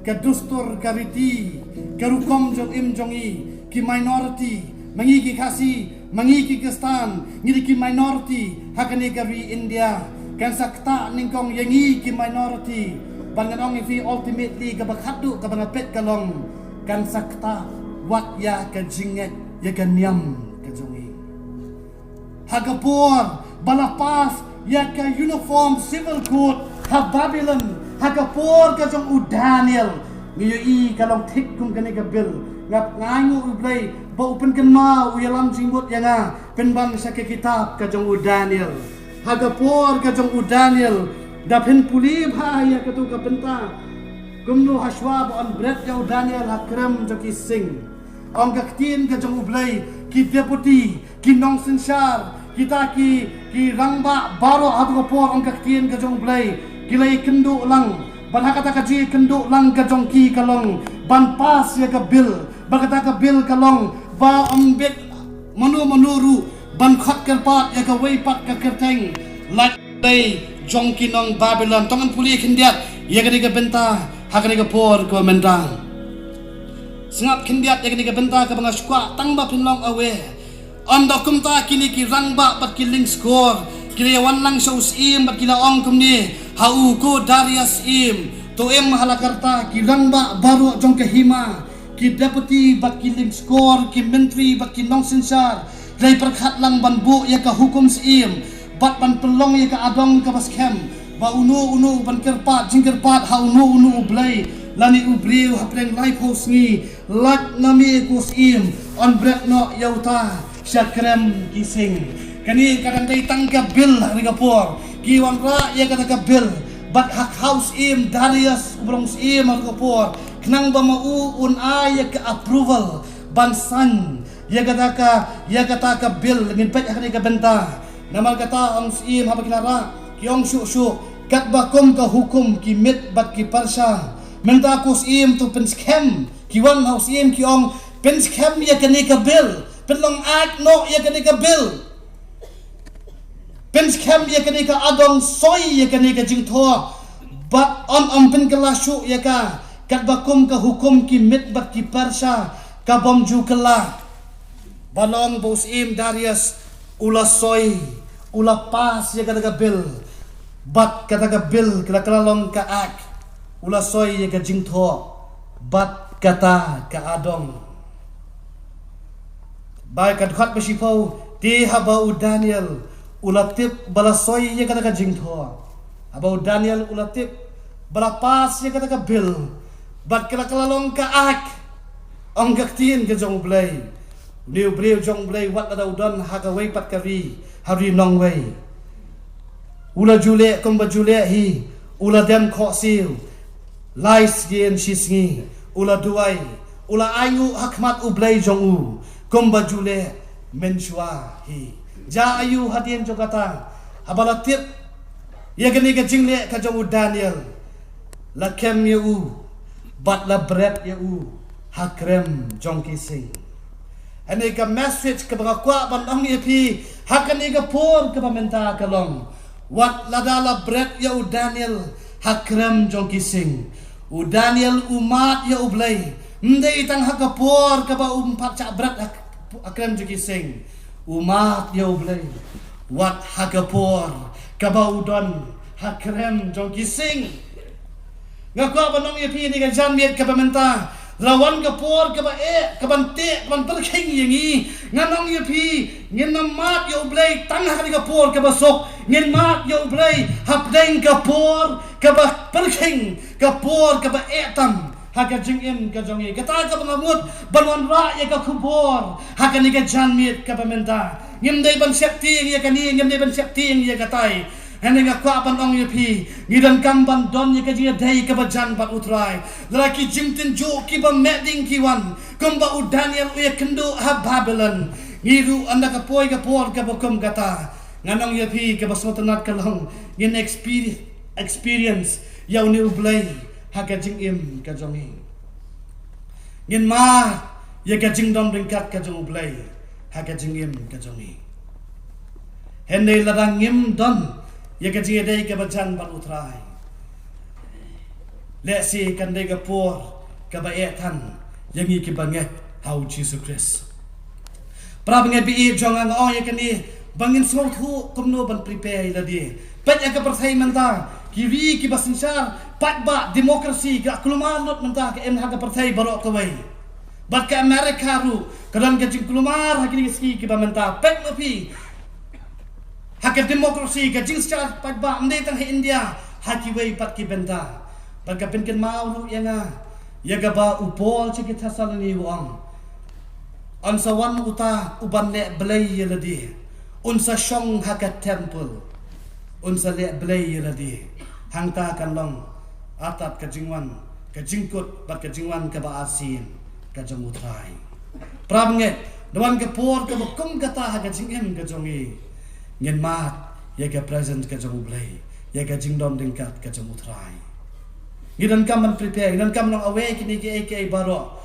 ka dustur, ka riti, ka rukom jong im jong ngi, ki minority, ma ngi ki Khasi, ma ngi ki Khristan, ngi dei ki minority ha kane ka ri India. Kan sa ktah nyngkong ïa ngi ki minority. Ban ngan ong ïa phi, ultimately kaba khatduh kaba nga peit ka long kan sa ktah wat ïa ka jingngeit, ïa ka niam ka jong ngi. Ha ka por ba la pass ïa ka Uniform Civil Code ha Babylon, ha ka por ka jong u Daniel, ngi ïohi ka long thik kum kane ka bill. Nga, nga ainguh ïa U Blei ba u pynkynmaw, u ïalam jingmut ïa nga pynban sha ka kitab ka jong u Daniel. Ha ka por ka jong u Daniel, da phin pule bha ïa katu ka bynta, kumno hashwa ba yn bret ïa u Daniel ha krem jong ki sing, ong ka ktien ka jong U Blei, ki deputy, ki nongsynshar, kita ki, ki rangbah baroh ha katu ka por, ong ka ktien ka jong U Blei, ki la ïakynduh lang. Bad ha kata ka jingïakynduh lang ka jong ki ka long ban pass ïa ka bill. Bad kata ka bill ka long ba ym bit mano mano ruh ban khot kyrpad ïa kawei pat ka kyrteng lait Blei jong ki nong Babylon. To ngin pule khyndiat ïa kane ka bynta ha kane ka por kaba mynta. Sngap khyndiat ïa kane ka bynta kaba nga shu kwah tang ba phin long aware. Ynda kumta kine ki rangbah bad ki lyngskor ki la ïawan lang sha u syiem bad ki la ong kumne ha u, ko Darius syiem, to im ha la karta ki rangbah baroh jong ka hima, ki deputy bad ki lyngskor, ki myntri bad ki nongsynshar, ki la ïa pyrkhat lang ban buh ïa ka hukum syiem bad ban pynlong ïa ka adong kaba skhem, ba uno uno uban kyrpad jingkyrpad ha uno uno u blei lane u briew hapdeng laiphew sngi, lait na me ko syiem, yn bret noh ïa uta sha krem ki sing. Kane ka dang dei tang ka bill ha kane ka por. Ki wanrah ïa kata ka bill bad ha ka u syiem Darius uba long syiem ha kane ka por, khnang ba ma u un ai ïa ka approval ban sign ïa kata ka, ïa kata ka bill. Ngin peit ha kane ka bynta. Namar kata ong syiem haba ki la rah, ki ong shuh shuh, katba kum ka hukum ki Med bad ki Persia. Mynta ko syiem to pynskhem. Ki wan ha u syiem ki ong, pynskhem ïa kane ka bill, pynlong act noh ïa kane ka bill. Pynskhem ïa kane ka adong, soi ïa kane ka jingthoh bad yn ym pynkylla shuh ïa ka katba kum ka hukum ki Med bad ki Persia ka bym ju kylla. Ba long ba u syiem Darius u la soi, u la pass ïa kata ka bill, bad kata ka bill ka la kylla long ka act. U la soi ïa ka jingthoh bad kata ka adong. Ba ka dkhot ba shiphew, te haba u Daniel u la tip ba la soi ïa kata ka jingthoh, haba u Daniel u la tip ba la pass ïa kata ka bill bad ka la kylla long ka act, ong ka ktien ka jong u Blei, une u briew jong u Blei, wat lada u don ha kawei pat ka ri, ha ri nongwei, u la ju leh kumba ju leh hi, u la dem khohsiew lai sien shi sngi, u la duwai, u la ainguh ha khmat u Blei jong u kumba ju leh mynshuwa hi. Jia aiu hadien jong kata? Haba la tip ïa kane ka jingleh ka jong u Daniel, la kem ïa u bad la bret ïa u ha krem jong ki sing. Kane ka message kaba nga kwah ban ong ïa phi ha kane ka por kaba mynta ka long, wat lada la bret ïa u Daniel ha krem jong ki sing, u Daniel u mad ïa u Blei. Ym dei tang ha ka por kaba um pat shah bret ha, ha krem jong ki sing. U mad ïa u Blei wat ha ka por kaba u don ha krem jong ki sing. Nga kwah ban ong ïa phi ha kane ka janmiet kaba mynta, la wan ka por kaba eh, kaban teh, kaban pyrkhing ïa ngi. Ngan ong ïa phi, ngin ym mad ïa u Blei tang ha kane ka por kaba suk, ngin mad ïa u Blei hapdeng ka por kaba pyrkhing, ka por kaba eh tam ha ka jingim ka jong ngi. Kata kaba nga mut ban wanrah ïa ka khubor ha kane ka janmiet kaba mynta. Ngim dei ban sheptieng ïa kane, ngim dei ban sheptieng ïa katai. Hynrei nga kwah ban ong ïa phi, ngi donkam ban don ïa ka jingïadei kaba jan bad u Trai. Lada ki jingtynjuh kiba meh ding ki wan kumba u Daniel u ïakynduh ha Babylon, ngi ruh ynda ka poi ka por kaba kum kata, ngan ong ïa phi, kaba sngewtynnat ka long, ngin experience, experience ïa une U Blei ha ka jingim ka jong ngi. Ngin mad ïa ka jingdon ryngkat ka jong U Blei ha ka jingim ka jong ngi. Hynrei lada ngim don ïa ka jingïadei kaba jan bad U Trai, lehse kan dei ka por kaba eh than ïa ngi kiba ngeit ha U Jisu Khrist. Para bangeit ba ïeit jong nga, nga ong ïa kane ba ngin sngewthuh kumno ban prepare ïa lade. Peit ïa ka pyrthei mynta, ki ri kiba synshar paidbah, democracy ka kulmar lut mynta, ka im ha ka pyrthei baroh kawei. Bad ka America ruh ka don ka jingkulmar ha kine ki sngi kiba mynta. Peit ma phi ha ka democracy, ka jingsynshar paidbah, ym dei tang ha India, ha kiwei pat ki bynta. Bad ka pynkynmaw ruh ïa nga ïa kaba u Paul sha ki Thessaloni u ong, un sa wan uta uban leh blei ïa lade, un sa shong ha ka temple, un sa leh blei ïa lade. Hangta kan long artat ka jingwan, ka jingkut bad ka jingwan kaba arsien ka jong U Trai. Para bangeit, da wan ka por kaba kum kata ha ka jingim ka jong ngi, ngin mad ïa ka presence ka jong U Blei, ïa ka jingdon ryngkat ka jong U Trai. Ngi donkam ban prepare, ngi donkam ban long aware kine kiei kiei baroh.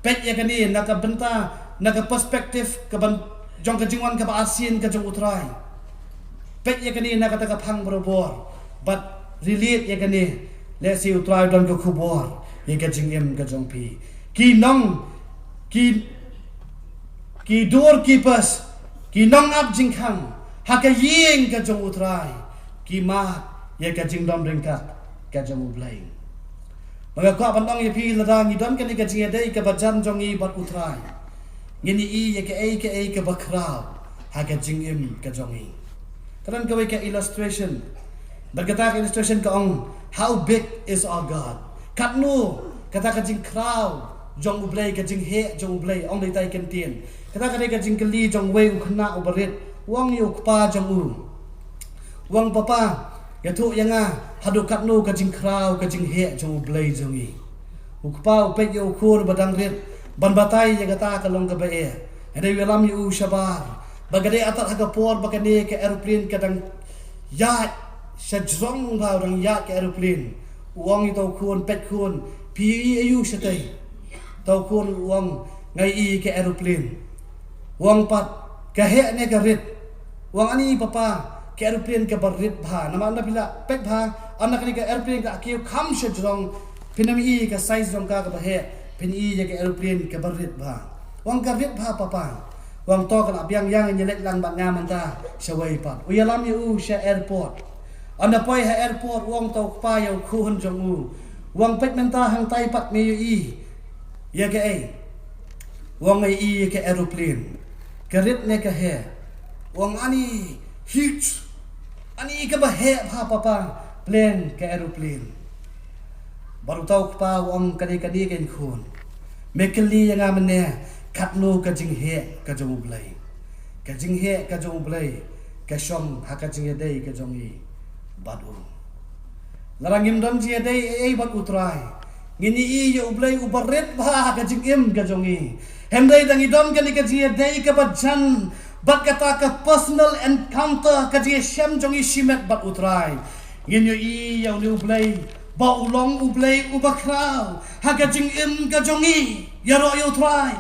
Peit ïa kane na ka bynta, na ka perspective ka ban jong ka jingwan kaba arsien ka jong U Trai. Peit ïa kane na kata ka phang barabor bad relate ïa kane. Lehse U Trai u don ka khubor ïa ka jingim ka jong phi. Ki nong, ki, ki doorkeepers, ki nongap jingkhang ha ka ïing ka jong U Trai, ki mad ïa ka jingdon ryngkat ka jong U Blei. Ba nga kwah ban ong ïa phi, lada ngi don kane ka jingïadei kaba jan jong ngi bad U Trai, ngin ïohi ïa kaei kaei kaba khraw ha ka jingim ka jong ngi. Ka don kawei ka illustration. Bad kata ka illustration ka ong, "How big is our God?" Katno kata ka jingkhraw jong U Blei, ka jingheh jong U Blei, ong da itai i kyntien. Kata ka dei ka jingkylli jong uwei u khynnah uba rit. U ong ïa u kpa jong u, u ong, "Papa, ïathuh ïa nga haduh katno ka jingkhraw ka jingheh jong U Blei jong ngi." U kpa u peit ïa u khun ba dang rit ban batai ïa kata ka long kaba eh. Hynrei u ïalam ïa u shabar ba ka dei artat ha ka por ba kane ka aeroplane ka dang ïaid sha jrong bha, u dang ïaid ka aeroplane. U ong ïa uta u khun, "Peit khun, phi ïohi aïu shatei?" Uta u khun u ong, "Nga ïohi ka aeroplane." U ong pat, "Ka heh ne ka rit?" U ong, "Ani papa, ka aeroplane kaba rit bha. Namar ynda phi la peit bha, ynda kane ka aeroplane ka kiew kham sha jrong, phin ym ïohi ka size jong ka kaba heh, phin ïohi ïa ka aeroplane kaba rit bha." U ong, "Ka rit bha papa." U ong, "To, kan ap biang, ïa ngin ïa leit lang bad nga mynta shawei pat." U ïalam ïa u sha airport. Ynda poi ha airport u ong uta u kpa ïa u khun jong u, u ong, "Peit mynta hangtai pat, me ïohi ïa kaei?" U ong, "Nga ïohi ïa ka aeroplane. Ka rit ne ka heh?" U ong, "Ani, huge. Ani kaba heh bha papa, plane, ka aeroplane." Bad uta u kpa u ong, "Kane, kane, kane khun, me kylli ïa nga mynne, katno ka jingheh ka jong U Blei?" Ka jingheh ka jong U Blei ka shong ha ka jingïadei ka jong ngi bad u. Lada ngim don jingïadei ei ei bad U Trai, ngin ïohi ïa U Blei uba rit bha ha ka jingim ka jong ngi. Hynrei lada ngi don kane ka jingïadei kaba jan bad kata ka personal encounter, ka jingïashem jong ngi shimet bad U Trai, ngin ïohi ïa une U Blei ba u long U Blei uba khraw ha ka jingim ka jong ngi. Ïaroh ïa U Trai.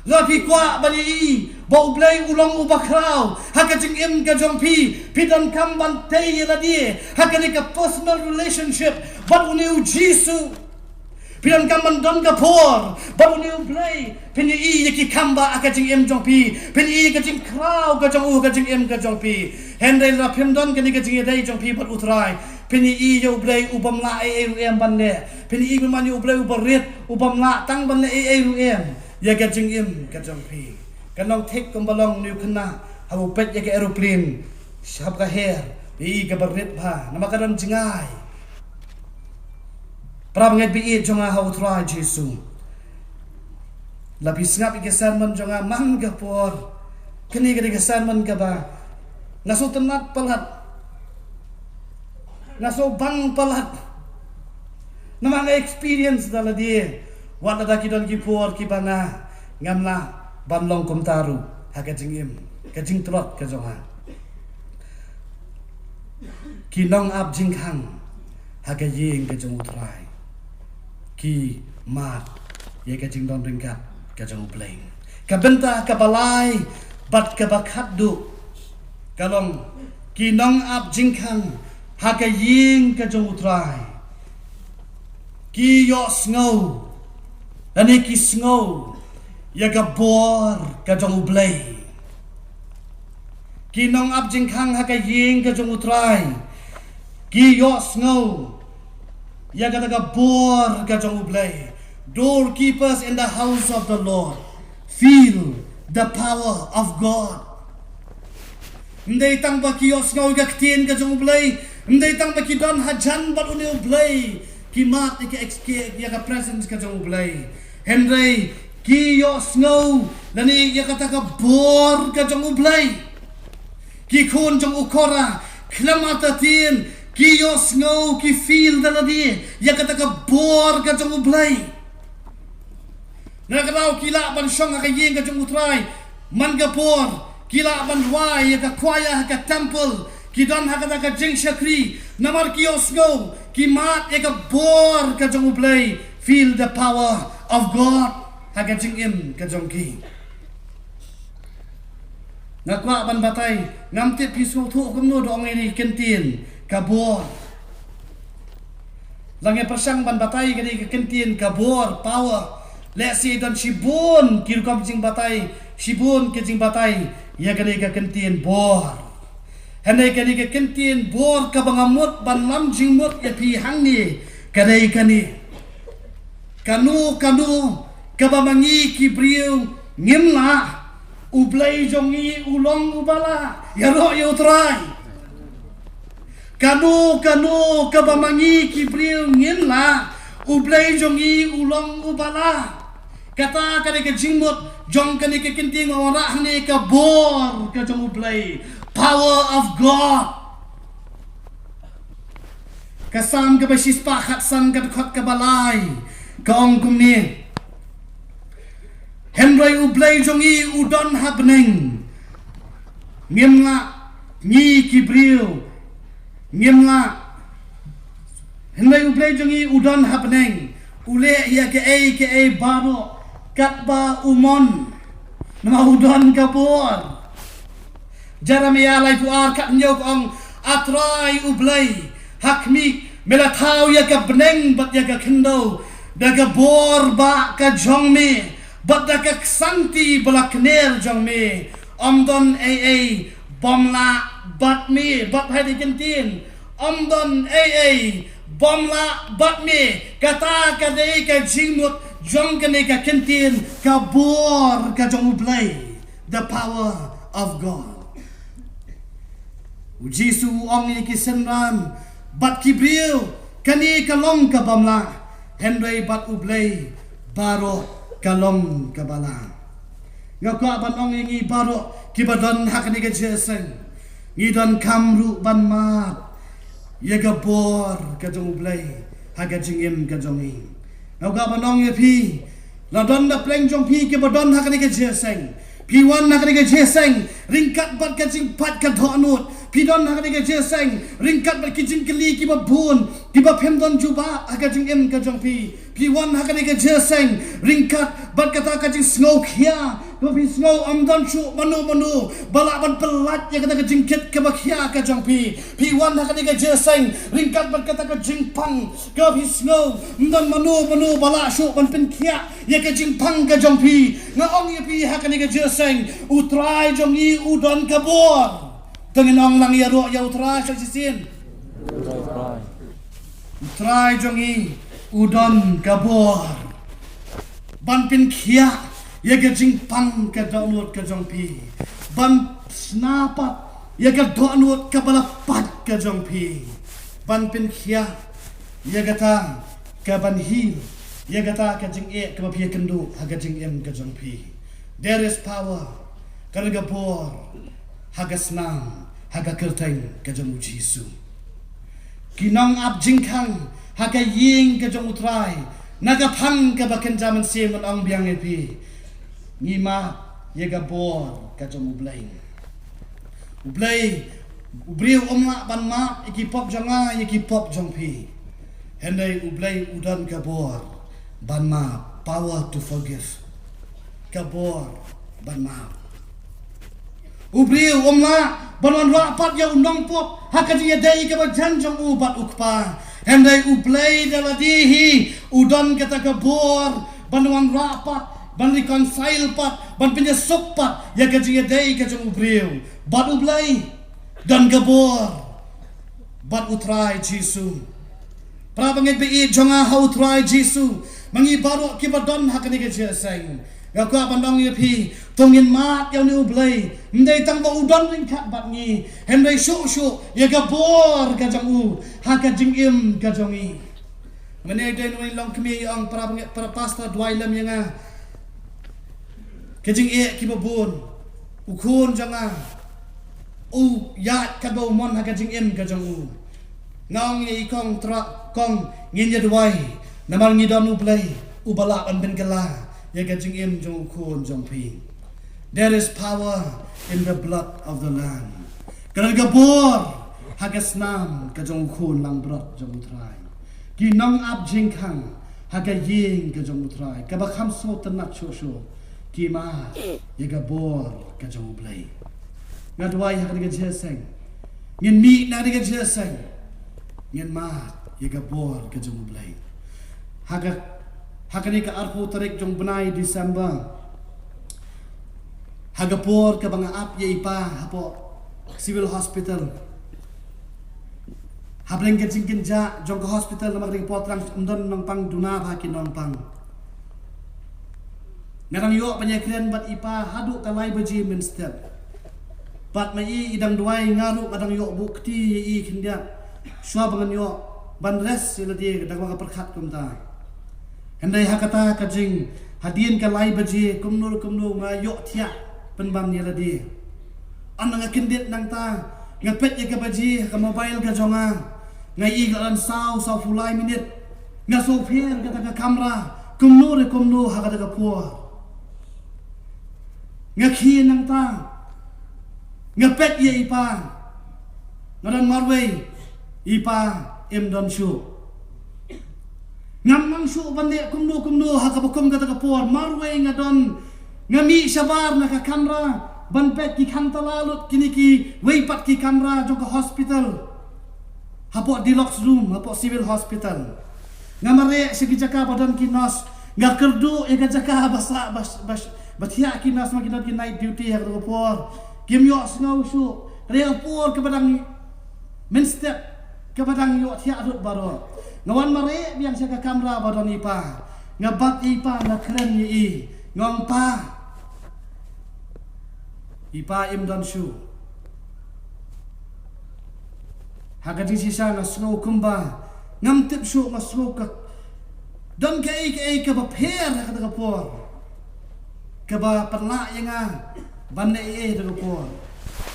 Lada phi kwah ban ïohi ba U Blei u long uba khraw ha ka jingim ka jong phi, phi donkam ban tei ïa lade ha kane ka personal relationship bad une U Jisu. Phi donkam ban don ka por bad une U Blei, phin ïohi ïa ki khambah ha ka jingim jong phi, phin ïohi ïa ka jingkhraw ka jong u ha ka jingim ka jong phi. Hynrei lada phim don kane ka jingïadei jong phi bad U Trai, phin ïohi ïa U Blei u bym lah ei ei ruh em ban leh. Phin ïohi kumno ïa U Blei uba rit, u bym lah tang ban leh ei ei ruh em ïa ka jingim ka jong phi. Kan long thik kumba long une u khynnah haba u peit ïa ka aeroplane shap ka her, ïohi kaba rit bha, namar ka don jngai. Para bangeit ba ïeit jong nga ha U Trai Jisu, lada phi sngap ïa ka sermon jong nga man ka por, kane ka dei ka sermon kaba nga sngewtynnat palat, nga sngewbang palat. Namar nga experience da lade, wat lada ki don ki por kiba nga ngam lah ban long kumta ruh ha ka jingim, ka jingtlot ka jong nga. Ki nongap jingkhang ha ka ïing ka jong U Trai ki mad ïa ka jingdon ryngkat ka jong U Blei. Ka bynta kaba lai bad kaba khatduh ka long ki nongap jingkhang ha ka ïing ka jong U Trai ki ïohsngew lane ki sngew ïa ka bor ka jong U Blei. Ki nongap jingkhang ha ka ïing ka jong U Trai ki ïohsngew ïa kata ka bor ka jong U Blei. Doorkeepers in the house of the Lord feel the power of God. Ym dei tang ba ki ïohsngew ïa ka ktien ka jong U Blei, ym dei tang ba ki don hajan bad une U Blei, ki mad ïa ka ex-, ïa ka presence ka jong U Blei. Hynrei ki ïohsngew lane ïa kata ka bor ka jong U Blei. Ki khun jong u Korah khlem artatien ki ïohsngew, ki feel da lade ïa kata ka bor ka jong U Blei. Na ka daw ki lah ban shong ha ka ïing ka jong U Trai man ka por, ki lah ban rwai ïa ka choir ha ka temple, ki don ha kata ka jingshakri, namar ki ïohsngew, ki mad ïa ka bor ka jong U Blei, feel the power of God ha ka jingim ka jong ki. Nga kwah ban batai, ngam tip phi sngewthuh kumno da ong ïa kane ka kyntien ka bor. Lada ngi pyrshang ban batai kane ka kyntien ka bor, power, lehse don shibun ki rukom jingbatai, shibun ki jingbatai ïa kane ka kyntien bor. Hynrei kane ka kyntien bor kaba nga mut ban lam jingmut ïa phi hangne ka dei kane. Kano kano kaba ma ngi ki briew ngim lah, U Blei jong ngi u long uba lah. Ïaroh ïa U Trai. Kano kano kaba ma ngi ki briew ngim lah, U Blei jong ngi u long uba lah. Kata ka dei ka jingmut jong kane ka kyntien, nga wanrah hangne ka bor ka jong U Blei. Power of God. Ka Salm kaba shispah khatsan, ka dkhot kaba lai ka ong kumne: Hynrei U Blei jong ngi u don ha bneng. Ngim lah, ngi ki briew ngim lah. Hynrei U Blei jong ngi u don ha bneng, u leh ïa kaei kaei baroh katba u mon. Namar u don ka bor. Jeremiah laiphew ar khathynñiew ka ong: A Trai U Blei, ha khmih, me la thaw ïa ka bneng bad ïa ka khyndew da ka bor ba ka jong me bad da ka ksangti ba la kner jong me. Ym don ei ei bym lah bad me. Bad ha kane ka kyntien, ym don ei ei bym lah bad me. Kata ka dei ka jingmut jong kane ka kyntien ka bor ka jong U Blei. The power of God. U Jisu u ong ïa ki synran bad ki briew, kane ka long ka bym lah, hynrei bad U Blei baroh ka long kaba lah. Nga kwah ban ong ïa ngi baroh kiba don ha kane ka jingïaseng, ngi donkam ruh ban mad ïa ka bor ka jong U Blei ha ka jingim ka jong ngi. Nga kwah ban ong ïa phi, la don na pdeng jong phi kiba don ha kane ka jingïaseng. Phi wan ha kane ka jingïaseng ryngkat bad ka jingpait ka dohnud. Phi don ha kane ka jingïaseng ryngkat bad ki jingkylli kiba bun kiba phim don jubab ha ka jingim ka jong phi. Phi wan ha kane ka jingïaseng ryngkat bad kata ka jingsngewkhia kaba phi sngew ym don shuh mano mano ba lah ban pyllait ïa kata ka jingkit kaba khia ka jong phi. Phi wan ha kane ka jingïaseng ryngkat bad kata ka jingpang kaba phi sngew ym don mano mano ba lah shuh ban pynkhiah ïa ka jingpang ka jong phi. Nga ong ïa phi, ha kane ka jingïaseng U Trai jong ngi u don ka bor. To ngin ong lang ïaroh ïa U Trai sa shisien. U Trai jong ngi u don ka bor ban pynkhiah ïa ka jingpang ka dohnud ka jong phi, ban shna pat ïa ka dohnud kaba la pait ka jong phi, ban pynkhiah ïa kata kaban heal ïa kata ka jingeh kaba phi ïakynduh ha ka jingim ka jong phi. There is power. Ka don ka bor ha ka snam, ha ka kyrteng ka jong U Jisu. Ki nongap jingkhang ha ka ïing ka jong U Trai, na ka phang kaba kynja mynsiem ngan ong biang ïa phi, ngi mad ïa ka bor ka jong U Blei. U Blei, u briew um lah ban mad ïa ki pop jong nga, ïa ki pop jong phi. Hynrei U Blei u don ka bor ban map, power to forgive. Ka bor ban map. U briew um lah ban wanrah pat ïa u nongpop ha ka jingïadei kaba jan jong u bad U Kpa. Hynrei U Blei da lade hi u don kata ka bor ban wanrah pat, ban reconcile pat, ban pynïasuk pat ïa ka jingïadei ka jong u briew bad U Blei. Don ka bor bad U Trai Jisu. Para bangeit ba ïeit jong nga ha U Trai Jisu, ma ngi baroh kiba don ha kane ka jingïaseng, nga kwah ban ong ïa phi, to ngin mad ïa une U Blei. Ym dei tang ba u don ryngkat bad ngi, hynrei shuh shuh ïa ka bor ka jong u ha ka jingim ka jong ngi. Mynne dei ngi long kmie, ong para bangeit, para pastor duwai lem ïa nga. Ka jingeh kiba bun, u khun jong nga u ïaid katba u mon ha ka jingim ka jong u. Nga ong ïa i kong, Trai, kong, ngin ïa duwai namar ngi don U Blei uba lah ban pynkylla ïa ka jingim jong u khun jong phi. There is power in the blood of the Lamb. Ka don ka bor ha ka snam ka jong u khun langbrot jong U Trai. Ki nongap jingkhang ha ka ïing ka jong U Trai, kaba kham sngewtynnat shuh shuh, ki mad ïa ka bor ka jong U Blei. Nga duwai ha kane ka jingïaseng, ngin mih na kane ka jingïaseng, ngin mad ïa ka bor ka jong U Blei. Ha ka, ha kane ka arphew tarik jong u bnai December, ha ka por kaba nga ap ïa i pa hapoh Civil Hospital, hapdeng ka jingkynjah jong ka hospital namar ka dei ka por tang ym don nongpang duna bha ki nongpang. Nga dang ïoh ban ïakren bad i pa haduh ka lai baje mynstep. Bad ma i i dang duwai, nga ruh nga dang ïoh buh kti ïa i khyndiat shuwa ba ngan ïoh ban rest ïa lade da kaba nga pyrkhat kumta. Hynrei ha kata ka jing, hadien ka lai baje kumno kumno nga ïoh thiah pynban ïa lade. Ynda nga kyndit nangta, nga peit ïa ka baje ha ka mobile ka jong nga, nga ïohi ka la don saw, sawphew lai minit. Nga sngewpher kata ka kamra kumno re kumno ha kata ka por. Nga khie nangta, nga peit ïa i pa, nga don marwei, i pa im don shuh. Ngam nang shuh ban leh kumno kumno ha kaba kum kata ka por, marwei nga don, nga mih shabar na ka kamra ban peit ki kham tala lut kine kiwei pat ki kamra jong ka hospital. Hapoh deluxe room hapoh Civil Hospital, nga mareh sha ki jaka ba don ki nurse, nga kyrduh ïa ka jaka ba sah, ba, ba, ba thiah ki nurse, ma ki don ki night duty ha kata ka por. Kim ïohsngew shuh, ka dei ka por kaba dang mynstep, kaba dang ïoh thiah lut baroh. Nga wan mareh biang sha ka kamra ba don i pa, nga bat ïa i pa, nga kren ïa i, nga ong, Pa, i pa im don shuh. Ha ka jingshisha nga sngew kumba ngam tip shuh, nga sngew ka don kaei kaei kaba pher ha kata ka por, kaba pynlah ïa nga ban leh ei ei ha kata ka por.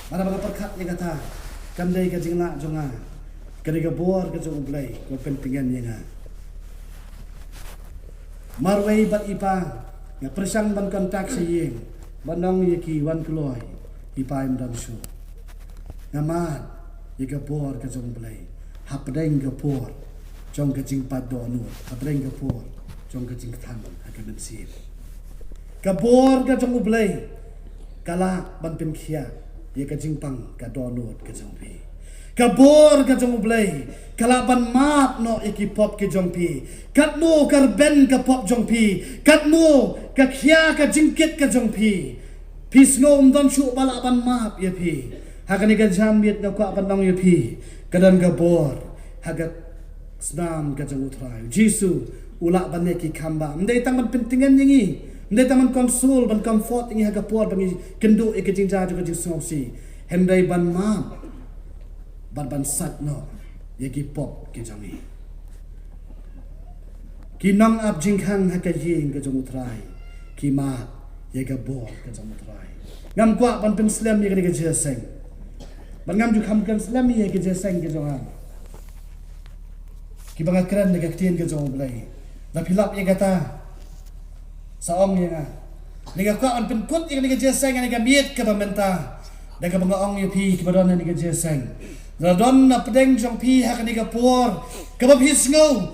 Bad haba nga pyrkhat ïa kata, kam dei ka jinglah jong nga, ka dei ka bor ka jong U Blei kaba pyntngen ïa nga. Marwei bad i pa nga pyrshang ban contact sha ïing ban ong ïa ki, wan kloi, i pa im don shuh. Nga mad ïa ka bor ka jong U Blei hapdeng ka por jong ka jingpait dohnud, hapdeng ka por jong ka jingkthang ha ka mynsiem. Ka bor ka jong U Blei ka lah ban pynkhiah ïa ka jingpang ka dohnud ka jong phi. Ka bor ka jong U Blei ka lah ban map noh ïa ki pop ki jong phi. Katno ka rben ka pop jong phi, katno ka khia ka jingkit ka jong phi, phi sngew ym don shuh ba lah ban map ïa phi. Ha kane ka janmiet nga kwah ban ong ïa phi, ka don ka bor ha ka snam ka jong U Trai. U Jisu u lah ban leh ki kam ba ym dei tang ban pyntngen ïa ngi, ym dei tang ban console, ban comfort ïa ngi ha ka por ba ngi kynduh ïa ka jingjia jong ka jingsngewsih, hynrei ban map bad ban sait noh ïa ki pop ki jong ngi. Ki nongap jingkhang ha ka ïing ka jong U Trai ki mad ïa ka bor ka jong U Trai. Ngam kwah ban pynslem ïa kane ka jingïaseng, bad ngam ju kham pynslem ïa ka jingïaseng ka jong nga. Kiba nga kren na ka ktien ka jong U Blei, la phi lap ïa kata, sa ong ïa nga. Nga kwah ban pynkut ïa kane ka jingïaseng ha kane ka miet kaba mynta da kaba nga ong ïa phi kiba don ha kane ka jingïaseng. La don na pdeng jong phi ha kane ka por kaba phi sngew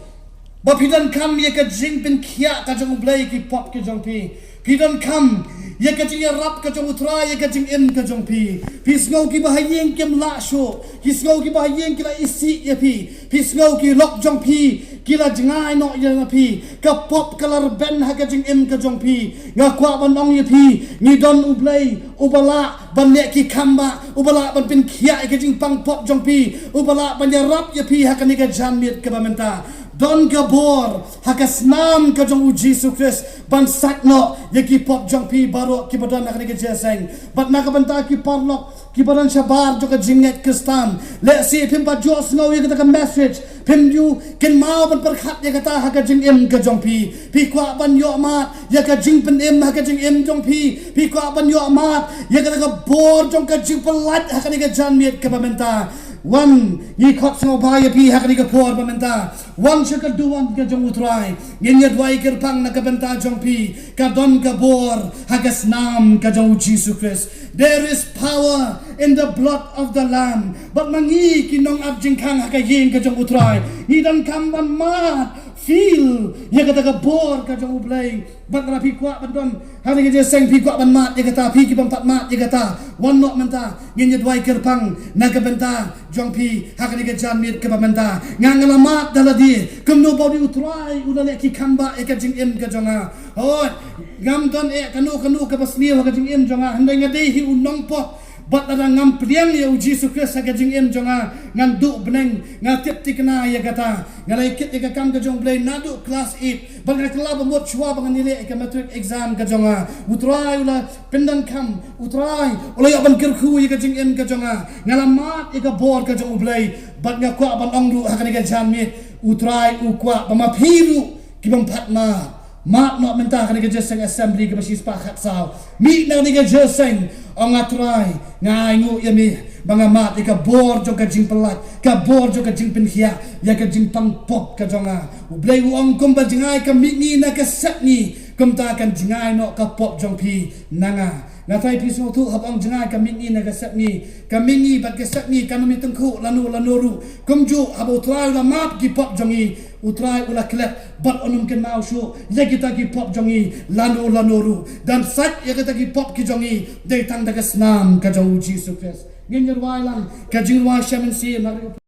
Ba phi donkam ïa ka jingpynkhiah ka jong U Blei ki pop ki jong phi. Phi donkam ïa ka jingïarap ka jong U Trai ïa ka jingim ka jong phi. Phi sngew ki ba ha ïing kim lah shuh. Ki sngew ki ba ha ïing ki la isih ïa phi. Phi sngew ki lok jong phi ki la jngai noh ïa phi. Ka pop ka la rben ha ka jingim ka jong phi. Nga kwah ban ong ïa phi, ngi don U Blei uba lah ban leh ki kam ba, uba lah ban pynkhiah ïa ka jingpang pop jong phi, uba lah ban ïarap ïa phi ha kane ka janmiet kaba mynta. Don ka bor ha ka snam ka jong U Jisu Khrist ban sait noh ïa ki pop jong phi baroh kiba don ha kane ka jingïaseng. Bad na ka bynta ki paralok kiba don shabar jong ka jingngeit Khristan, lehse phim pat ju sngew ïa kata ka message, phim ju kynmaw ban pyrkhat ïa kata ha ka jingim ka jong phi. Phi kwah ban ïoh mad ïa ka jingpynim ha ka jingim jong phi. Phi kwah ban ïoh mad ïa kata ka bor jong ka jingpyllait ha kane ka janmiet kaba mynta. Wan, ngi khot sngewbha ïa phi ha kane ka por ba mynta. Wan sha ka duwan ka jong U Trai. Ngin ïa duwai kyrpang na ka bynta jong phi. Ka don ka bor ha ka snam ka jong U Jisu Khrist. There is power in the blood of the Lamb. Bad ma ngi ki nongap jingkhang ha ka ïing ka jong U Trai, ngi donkam ban mad, feel ïa kata ka bor ka jong U Blei. Bad lada phi kwah ban don ha kane ka jingïaseng, phi kwah ban mad ïa kata, phi ki bym pat mad ïa kata, wan noh mynta. Ngin ïa duwai kyrpang na ka bynta jong phi ha kane ka janmiet kaba mynta. Nga nga la mad da lade, kumno ba U Trai u la leh ki kam ba ïa ka jingim ka jong nga. Hooid, ngam don eh kano kano kaba sniew ha ka jingim jong nga, hynrei nga dei hi u nongpop. Bad lada ngam pdiang ïa U Jisu Khrist ha ka jingim jong nga, ngan duh bneng. Nga tip thikna ïa kata. Nga la ïa kit ïa ka kam ka jong U Blei naduh klas eight. Bad nga kylla ba mut shuwa ba ngan ïaleh ïa ka matric exam ka jong nga. U Trai u la pyndonkam, U Trai u la ïoh ban kyrkhu ïa ka jingim ka jong nga. Nga la mad ïa ka bor ka jong U Blei. Bad nga kwah ban ong ruh ha kane ka janmiet, U Trai u kwah ba ma phi ruh ki bym pat mad, mad noh mynta ha kane ka jingïaseng assembly kaba shispah khatsaw. Mih na kane ka jingïaseng, ong, A Trai, nga ainguh ïa me ba nga mad ïa ka bor jong ka jingpyllait, ka bor jong ka jingpynkhiah ïa ka jingpang pop ka jong nga. U Blei u ong, kumba jngai ka mihngi na ka sepngi, kumta kan jngai noh ka pop jong phi na nga. Nga tharai phi sngewthuh haba ong jngai ka mihngi na ka sepngi, ka mihngi bad ka sepngi kan ym ïatyngkhuh lano lano ruh. Kumjuh haba U Trai u la map ki pop jong ngi, U Trai u la klet bad un ym kynmaw shuh ïa kita ki pop jong ngi lano lano ruh. Don sait ïa kita ki pop ki jong ngi dei tang da ka snam ka jong U Jisu Khrist. Ngin ïa rwai lang ka jingrwai sha mynsiem.